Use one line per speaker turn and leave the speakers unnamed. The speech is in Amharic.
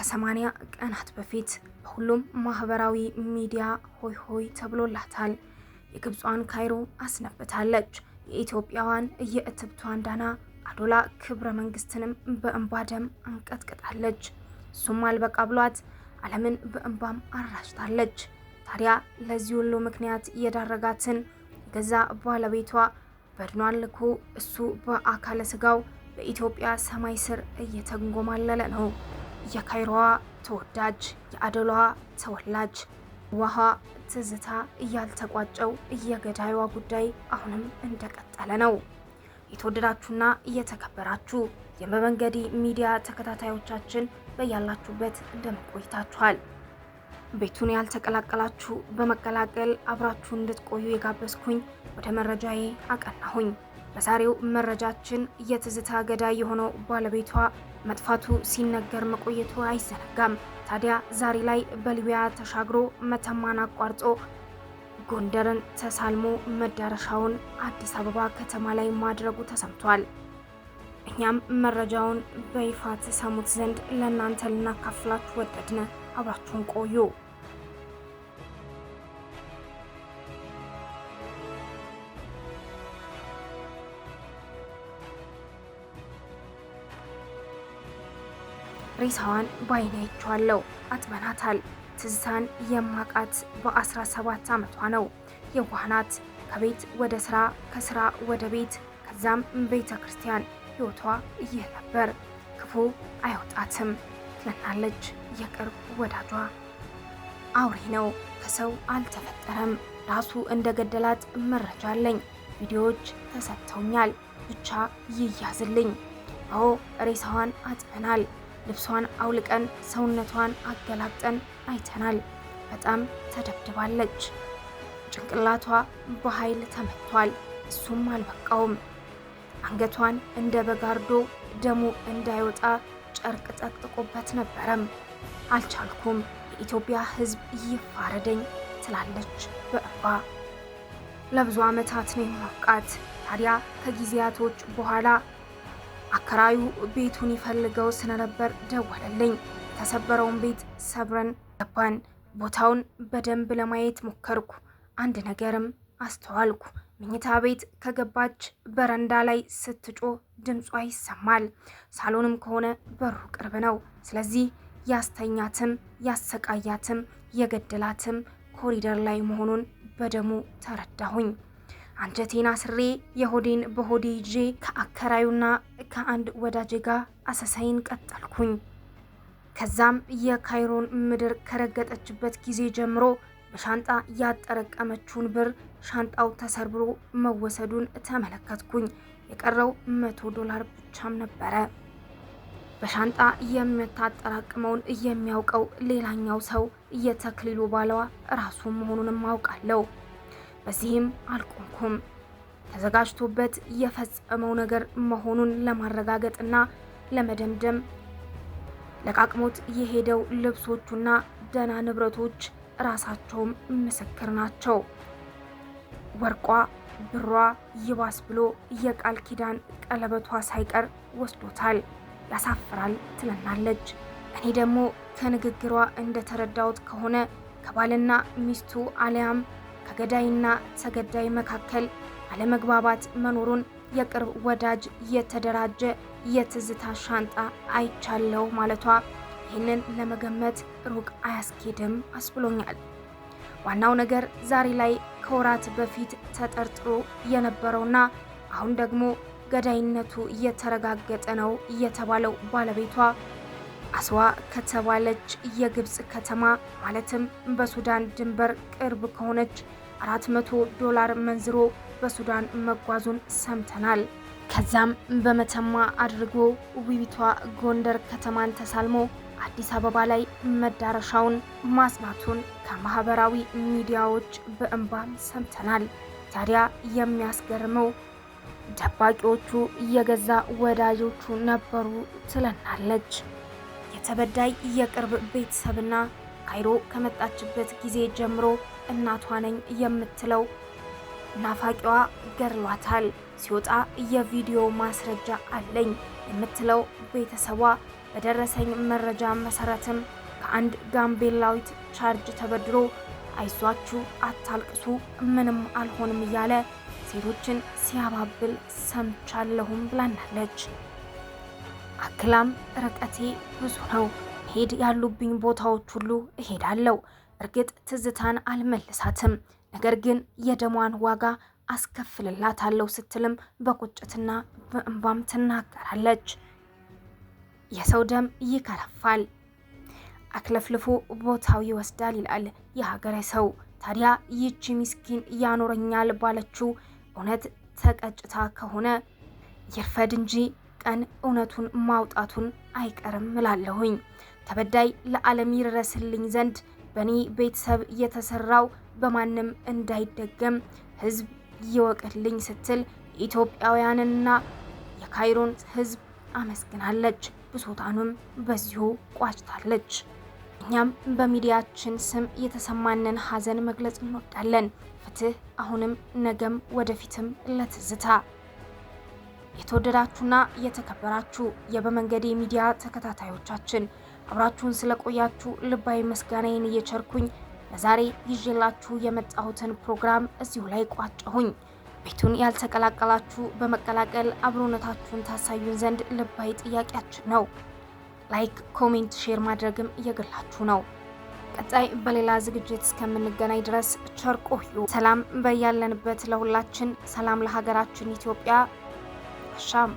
ከ80 ቀናት በፊት በሁሉም ማህበራዊ ሚዲያ ሆይ ሆይ ተብሎላታል። የግብጿን ካይሮ አስነብታለች። የኢትዮጵያዋን የእትብቷን ዳና አዶላ ክብረ መንግስትንም በእንባ ደም አንቀጥቅጣለች። እሱም አልበቃ ብሏት ዓለምን በእንባም አራጭታለች። ታዲያ ለዚህ ሁሉ ምክንያት የዳረጋትን የገዛ ባለቤቷ በድኗን ልኮ እሱ በአካለ ስጋው በኢትዮጵያ ሰማይ ስር እየተንጎማለለ ነው። የካይሮዋ ተወዳጅ፣ የአዶላዋ ተወላጅ ውሃ ትዝታ እያልተቋጨው የገዳይዋ ጉዳይ አሁንም እንደቀጠለ ነው። የተወደዳችሁና እየተከበራችሁ የመበንገዲ ሚዲያ ተከታታዮቻችን በያላችሁበት እንደምን ቆይታችኋል? ቤቱን ያልተቀላቀላችሁ በመቀላቀል አብራችሁ እንድትቆዩ የጋበዝኩኝ ወደ መረጃዬ አቀናሁኝ። በዛሬው መረጃችን የትዝታ ገዳይ የሆነው ባለቤቷ መጥፋቱ ሲነገር መቆየቱ አይዘነጋም። ታዲያ ዛሬ ላይ በሊቢያ ተሻግሮ መተማን አቋርጦ ጎንደርን ተሳልሞ መዳረሻውን አዲስ አበባ ከተማ ላይ ማድረጉ ተሰምቷል። እኛም መረጃውን በይፋ ተሰሙት ዘንድ ለእናንተ ልናካፍላችሁ ወደድን። አብራችሁን ቆዩ። ሬሳዋን ባይኔ አይቼዋለሁ። አጥበናታል። ትዝታን የማቃት በ17 ዓመቷ ነው። የዋህናት ከቤት ወደ ስራ፣ ከስራ ወደ ቤት፣ ከዛም ቤተ ክርስቲያን ህይወቷ ይህ ነበር። ክፉ አይወጣትም ትለናለች የቅርብ ወዳጇ። አውሬ ነው፣ ከሰው አልተፈጠረም። ራሱ እንደገደላት መረጃ አለኝ። ቪዲዮዎች ተሰጥተውኛል። ብቻ ይያዝልኝ። አዎ ሬሳዋን አጥበናል። ልብሷን አውልቀን ሰውነቷን አገላብጠን አይተናል። በጣም ተደብድባለች። ጭንቅላቷ በኃይል ተመቷል። እሱም አልበቃውም። አንገቷን እንደ በጋርዶ ደሙ እንዳይወጣ ጨርቅ ጠቅጥቆበት ነበረም። አልቻልኩም፣ የኢትዮጵያ ሕዝብ ይፋረደኝ ትላለች በእንባ። ለብዙ ዓመታት ነው የማውቃት። ታዲያ ከጊዜያቶች በኋላ አከራዩ ቤቱን ይፈልገው ስለነበር ደወለልኝ። የተሰበረውን ቤት ሰብረን ገባን። ቦታውን በደንብ ለማየት ሞከርኩ። አንድ ነገርም አስተዋልኩ። መኝታ ቤት ከገባች በረንዳ ላይ ስትጮህ ድምጿ ይሰማል። ሳሎንም ከሆነ በሩ ቅርብ ነው። ስለዚህ ያስተኛትም ያሰቃያትም የገደላትም ኮሪደር ላይ መሆኑን በደሙ ተረዳሁኝ። አንጀቴን አስሬ የሆዴን በሆዴ ይዤ ከአከራዩና ከአንድ ወዳጄ ጋር አሰሳይን ቀጠልኩኝ። ከዛም የካይሮን ምድር ከረገጠችበት ጊዜ ጀምሮ በሻንጣ ያጠረቀመችውን ብር ሻንጣው ተሰርብሮ መወሰዱን ተመለከትኩኝ። የቀረው $100 ብቻም ነበረ። በሻንጣ የምታጠራቅመውን የሚያውቀው ሌላኛው ሰው የተክሊሉ ባለዋ ራሱ መሆኑንም አውቃለሁ። በዚህም አልቆምኩም። ተዘጋጅቶበት የፈጸመው ነገር መሆኑን ለማረጋገጥና ለመደምደም ለቃቅሞት የሄደው ልብሶቹና ደህና ንብረቶች ራሳቸውም ምስክር ናቸው። ወርቋ፣ ብሯ፣ ይባስ ብሎ የቃል ኪዳን ቀለበቷ ሳይቀር ወስዶታል። ያሳፍራል ትለናለች። እኔ ደግሞ ከንግግሯ እንደተረዳሁት ከሆነ ከባልና ሚስቱ አሊያም ከገዳይና ተገዳይ መካከል አለመግባባት መኖሩን የቅርብ ወዳጅ የተደራጀ የትዝታ ሻንጣ አይቻለው ማለቷ ይህንን ለመገመት ሩቅ አያስኬድም አስብሎኛል። ዋናው ነገር ዛሬ ላይ ከወራት በፊት ተጠርጥሮ የነበረውና አሁን ደግሞ ገዳይነቱ እየተረጋገጠ ነው እየተባለው ባለቤቷ አስዋ ከተባለች የግብጽ ከተማ ማለትም በሱዳን ድንበር ቅርብ ከሆነች $400 መንዝሮ በሱዳን መጓዙን ሰምተናል። ከዛም በመተማ አድርጎ ውቢቷ ጎንደር ከተማን ተሳልሞ አዲስ አበባ ላይ መዳረሻውን ማጽናቱን ከማህበራዊ ሚዲያዎች በእንባም ሰምተናል። ታዲያ የሚያስገርመው ደባቂዎቹ የገዛ ወዳጆቹ ነበሩ ትለናለች። የተበዳይ የቅርብ ቤተሰብና ካይሮ ከመጣችበት ጊዜ ጀምሮ እናቷ ነኝ የምትለው ናፋቂዋ ገድሏታል። ሲወጣ የቪዲዮ ማስረጃ አለኝ የምትለው ቤተሰቧ በደረሰኝ መረጃ መሰረትም ከአንድ ጋምቤላዊት ቻርጅ ተበድሮ አይዟችሁ፣ አታልቅሱ፣ ምንም አልሆንም እያለ ሴቶችን ሲያባብል ሰምቻለሁም ብላናለች። አክላም ርቀቴ ብዙ ነው፣ መሄድ ያሉብኝ ቦታዎች ሁሉ እሄዳለሁ። እርግጥ ትዝታን አልመልሳትም፣ ነገር ግን የደሟን ዋጋ አስከፍልላታለሁ ስትልም በቁጭትና በእንባም ትናገራለች። የሰው ደም ይከረፋል፣ አክለፍልፎ ቦታው ይወስዳል ይላል የሀገሬ ሰው። ታዲያ ይህቺ ምስኪን ያኖረኛል ባለችው እውነት ተቀጭታ ከሆነ ይርፈድ እንጂ ቀን እውነቱን ማውጣቱን አይቀርም እላለሁኝ። ተበዳይ ለዓለም ይድረስልኝ ዘንድ በእኔ ቤተሰብ የተሰራው በማንም እንዳይደገም ሕዝብ ይወቅልኝ ስትል የኢትዮጵያውያንና የካይሮን ሕዝብ አመስግናለች። ብሶታኑም በዚሁ ቋጭታለች። እኛም በሚዲያችን ስም የተሰማንን ሀዘን መግለጽ እንወዳለን። ፍትህ አሁንም ነገም ወደፊትም ለትዝታ። የተወደዳችሁና የተከበራችሁ የበመንገዴ ሚዲያ ተከታታዮቻችን፣ አብራችሁን ስለቆያችሁ ልባዊ ምስጋናዬን እየቸርኩኝ ለዛሬ ይዤላችሁ የመጣሁትን ፕሮግራም እዚሁ ላይ ቋጨሁኝ። ቤቱን ያልተቀላቀላችሁ በመቀላቀል አብሮነታችሁን ታሳዩን ዘንድ ልባዊ ጥያቄያችን ነው። Like፣ comment፣ share ማድረግም እየግላችሁ ነው። ቀጣይ በሌላ ዝግጅት እስከምንገናኝ ድረስ ቸር ቆዩ። ሰላም በያለንበት ለሁላችን፣ ሰላም ለሀገራችን ኢትዮጵያ። አሻም።